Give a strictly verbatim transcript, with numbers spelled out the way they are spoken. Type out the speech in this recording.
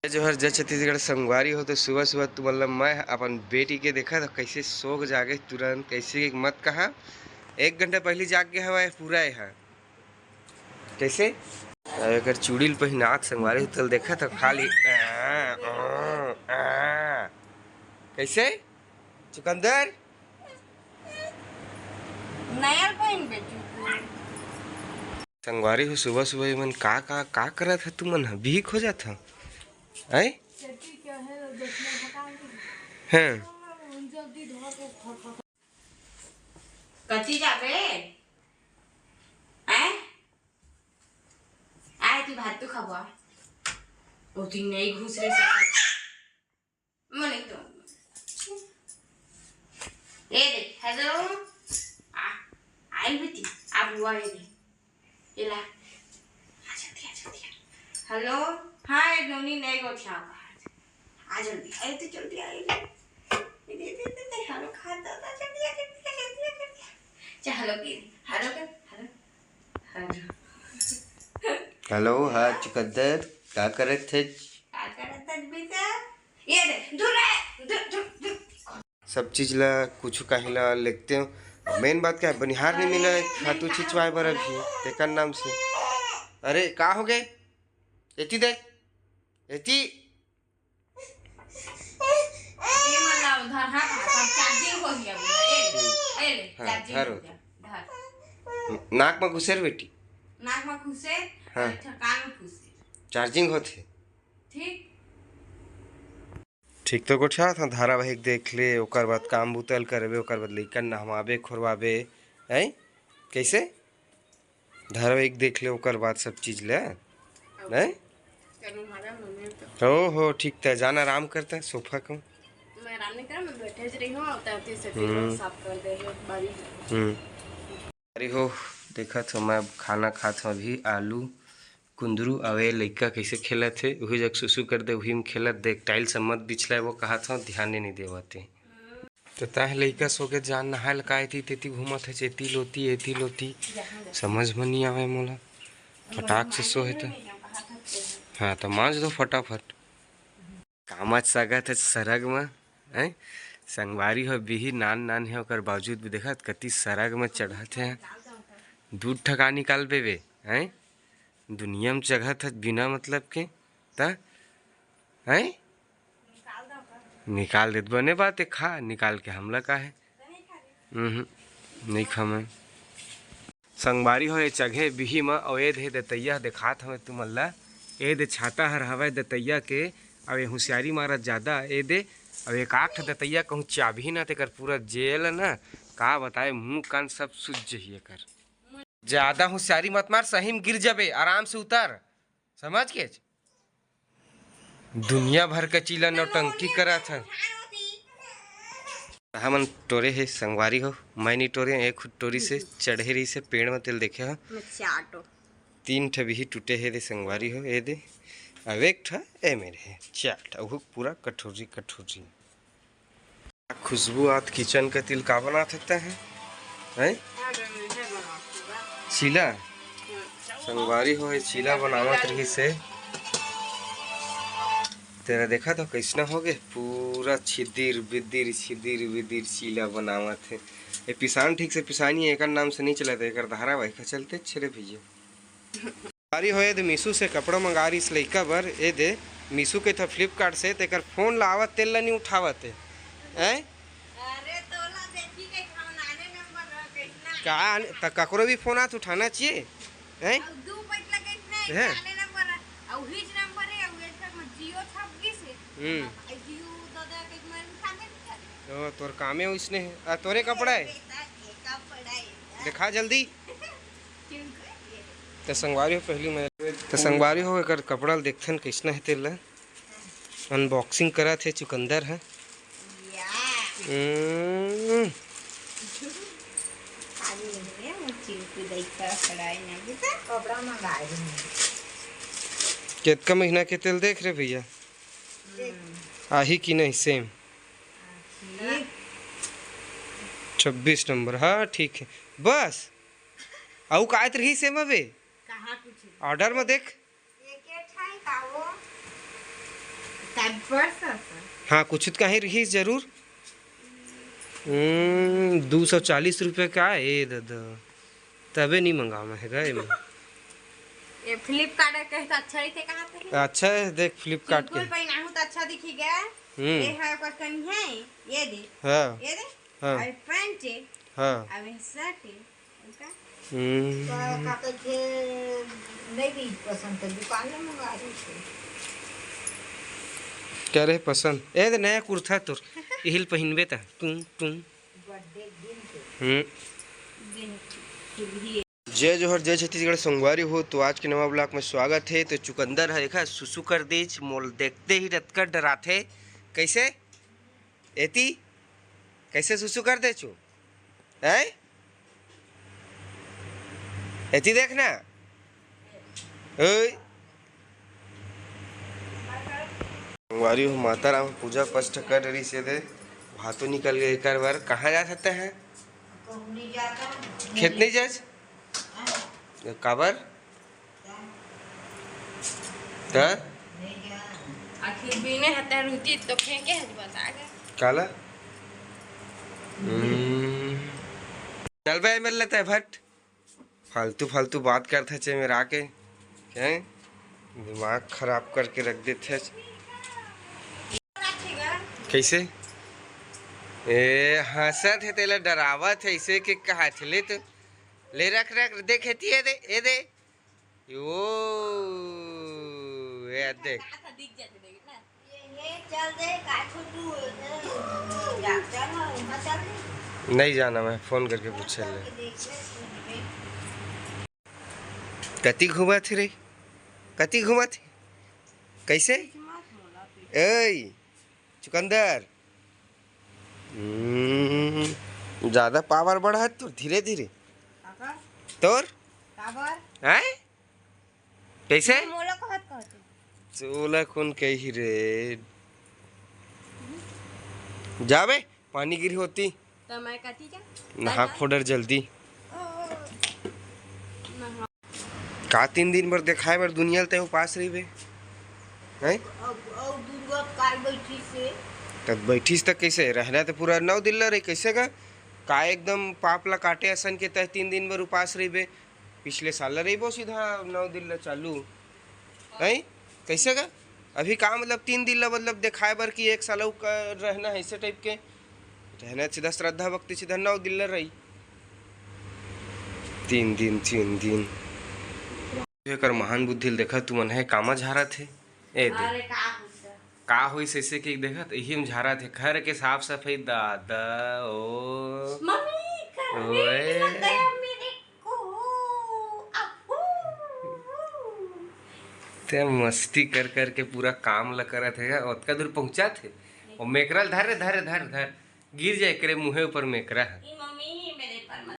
जोहर, जय छत्तीसगढ़। संगवारी हो, तो सुबह सुबह तुमन ल मैं अपन बेटी के देखा तो कैसे सो के जागे तुरंत, कैसे कि मत कहा, एक घंटा पहली जाग गया हवा पूरा है। कैसे? अब एकर चूड़ी ल पहिनात संगवारी हो, तल देखा तो खाली आ, आ, आ। कैसे चुकंदर? नया पहन बेचू। संगवारी हो, सुबह सुबह ये मन का का का करत है? तुमन ह बिही खो जात ह। हैं? हैं। कति जाबे? हैं? आए ती भात तो खाबो। ओ ती नहीं घुस रे सकत। मने तो। ए दे, हेलो। आ, आइल बेटी, आ बुआ ए दे। एला। आ जल्दी, आ जल्दी, आ। हेलो, हाय, नोनी नहीं गोठिया बाहर। आ जल्दी, अरे तू जल्दी आ, ए दे। ए दे, ए दे, ए दे, हेलो, खा दो, दो, जल्दी आ, जल्दी आ, जल्दी आ, जल्दी आ। चा, हेलो की, हेलो कर, हेलो। हेलो। हेलो, हाँ, चुकंदर, का करत है? का करत है बेटा? ये दे, दूर रहे, दूर, दूर, दूर। सब चीज ला कुछ काहे ला लेते हो। मेन बात क्या है, बनिहार नहीं मिला है खातू छिंचवाए बर अभी, तेकर नाम से। अरे, का हो गए? एती देख, एती। ए मन ला उधर, हाँ, हाँ, सब चार्जिंग हो गया, ए, ए ले, हाँ, चार्जिंग धर हो ओती। गया, धर। नाक में घुसे रे बेटी। नाक में घुसे, हाँ। और कान में घुसे। चार्जिंग होथे। ठीक। ठीक तो गोठियात हंव, धारावाहिक देख ले, ओकर बाद काम बुता ल करबे, ओकर बाद लइका नहवाबे, खोरवाबे, हैं? कैसे? धारावाहिक देख ले, ओकर बाद सब चीज ले, हैं? हो, हो, ठीक त जाना, आराम करते हैं, सोफा को। मैं आराम नहीं करा, मैं बैठे ज रही हूँ, और तैंतीस से हम्म। साफ कर दे, बारी। हम्म। अरे हो, देखत हो, मैं खाना खात हूँ अभी, आलू कुंदरू। अउ ए लइका कइसे खेलत हे, उही जग सुसु कर दे, उही म खेलत देख, टाइल्स मत बिछलाए, वो कहत हव, ध्यान नहीं देवत हे। तो ताहे लइका सो के जान नहाए ल का एती तेती घूमत हे, एती लोती, एती लोती, समझ में नहीं आवे मोला। फटाक से सो हे तो। हाँ, तो मांज दो फटाफट। कामच सागत हे सरग म, हैं? संगवारी हो बिही नान नान हे, ओकर बावजूद भी देखत कति सरग म चढ़त हे। दू ठका निकाल बेबे, हैं? दुनिया म चघत हे बिना मतलब के, त, हैं? निकाल देत बने बात हे, खा निकाल के, हमला का हे? हम्म, नहीं खा मैं। संगवारी हो, ए चघे बिही म, अउ ए दे दतैया देखात हवे तुमन ला। ए दे छाता हर हवय दतैया के, अउ ए हुसियारी मारत जादा ए दे। अउ एक आठ दतैया कहूँ चाबही ना, तेकर पूरा जेल ना, का बताए, मुंह कान सब सूज जही एकर। जादा हुसियारी मत मार, सही म गिर जबे, आराम से उतर। समझ गेच? दुनिया भर के चीला नौटंकी करत हन। हमन टोरे हे संगवारी हो, मैं नी टोरे, एक खुद टोरी से चढ़े रही से पेड़ में तेल देखे हो। तीन ठे बिही टूटे हे दे संगवारी हो, ए दे। अब एक ठा ए मेरे हे, चार ठा, वो पूरा कठोरी कठोरी। खुशबू आत किचन के तिल का बनात हे तैं? हैं? चीला? संगवारी हो, ए चीला बनावत रहिस हे। तेरा देखा तो कैसना हो गे? पूरा छिदिर बिदिर, छिदिर बिदिर चीला बनावत हे। ए पिसान ठीक से पिसानी हे, एकर नाम से नहीं चलत हे, एकर धारावाहिक चलते छे रे भैया। संगवारी हो, ए दे मीशो से कपड़ा मंगा रहिस लइका बर। ए दे मीशो के था फ्लिपकार्ट से, तेकर फोन ला आवत तेल ला नहीं उठावत हे। हैं? अरे तोला देखी के हम नाने नंबर रह कैसना का आने-, त ककरो भी फोन आत उठाना चाहिए। हैं? अब दू पैसा कैसना हैं? नाने नंबर रह, अब हिज नंबर हे, अब एक तक में जियो छप गिस हे। हम्म। अब जियो दादा के मैं उठाबे नहीं करे। ओ, तोर कामे उसने हे। आ, तोरे कपड़ा हे? बेटा, ये कपड़ा हे। देखा जल्दी। त संगवारी हो, पहली मैं, त संगवारी हो, एकर कपड़ा ल देखथन, कैसना हे तेला। अनबॉक्सिंग करत हे चुकंदर ह। हम्म। कतका महीना के तेल देख रे भैया, आही कि नहीं सेम? छब्बीस नंबर, हाँ ठीक हे। बस अउ का आत रहिस एमा बे? कहाँ कुछ? ऑर्डर में देख। एक एक ठा ही का वो? हाँ, कुछ तो कहीं रही जरूर। हम्म, दो सौ चालीस रुपये का ए दादा, तबे नहीं मंगावा हे गा एमा। ये Flipkart के कहे तो अच्छा ही थे, कहा थे। अच्छा है, देख Flipkart के। Simple पहनाहूँ तो अच्छा दिखी गया। हम्म। ये है ओकर कनी है, ये दे। हाँ। ये दे। हाँ। और pant है। हाँ। और ये shirt है। उनका? हम्म। का, का कहे, नहीं भी पसंद है, दुकान में मंगा रही थी। क्या रहे पसंद? ए दे नया कुर्ता तोर, इहिल पहिनबे ता, टुम, टुम। Birthday दिन के। हम्म। दिन के भी। जय जोहर, जय छत्तीसगढ़ संगवारी हो। तो आज के नवा vlog में स्वागत है। तो चुकंदर है, देखा, सुसु कर दीच, मोल देखते ही रतका डराथे। कैसे? एती? कैसे सुसु कर देचू? हैं? एती देखना। ओए। संगवारी हो, माता राम पूजा पाठ कर रही से दे, भातो निकल गए एकर बर। कहाँ जा सकते हैं? खेत नहीं जाच? काबर? त? आखिर बिने हते रुचि तो फेंके हस बता के। काला? हम्म। चल बे, मिल लेते हैं, भट। फालतू, फालतू बात करत हे, चे मेर आके। हैं? दिमाग खराब करके रख देथे। कैसे? ए, हंसत हे, तेला डरावत हे, ऐसे के कहा थे, ले तो। ले रख, रख, देख, एती, ए दे, ए दे। ओ, ए देख। ये, ये चल दे, का छोटू, ये, ये, डॉक्टर है, वहाँ चल दे। नहीं जाना, मैं फोन करके पूछ ले। करके देख ले, सुन ले। कति घूमत हे रे? कति घूमत हे? कैसे? ए, चुकंदर। हम्म, ज्यादा पावर बढ़ा तोर, धीरे धीरे। काबर? तोर? काबर? हैं? कैसे? मोला कहत कहत। तोला कौन कही रे? जाबे, पानी गिरी होती। त मैं कथी जा? नहा खोडर जल्दी। ओ, नहा। का तीन दिन बर देखाए बर दुनिया ल तैं उपास रहिबे? हैं? अब, अब दुर्गा काय बैठी से? तब बैठिस त कैसे? रहना त पूरा नौ दिन ल रही, कैसे का? का एकदम पाप ला काटे असन के तैं तीन दिन बर उपास रहिबे? पिछले साल ल रहिबो सीधा नौ दिन ल चालू। हैं? कैसे का? अभी का मतलब तीन दिन ल मतलब देखाए बर कि एक साल अउ का रहना है, ऐसे टाइप के? रहना सीधा श्रद्धा भक्ति सीधा नौ दिन ल रही। तीन दिन, तीन दिन। एकर महान बुद्धि ल देखा, तुमन हे कामा झारत हे। ए दे। अरे का होइस? का होइस ऐसे कि देखत, इही में झारत हे। घर के साफ सफाई दादा, ओ। मम्मी, कर ओए। मेरे को, अहू। ते मस्ती कर कर के पूरा काम ल करत हे, ओतका दूर पहुंचत हे। ओ मेकरा ल धर रे, धर रे, धर, धर। गिर जाए करे मुंहे ऊपर मेकरा। ई मम्मी।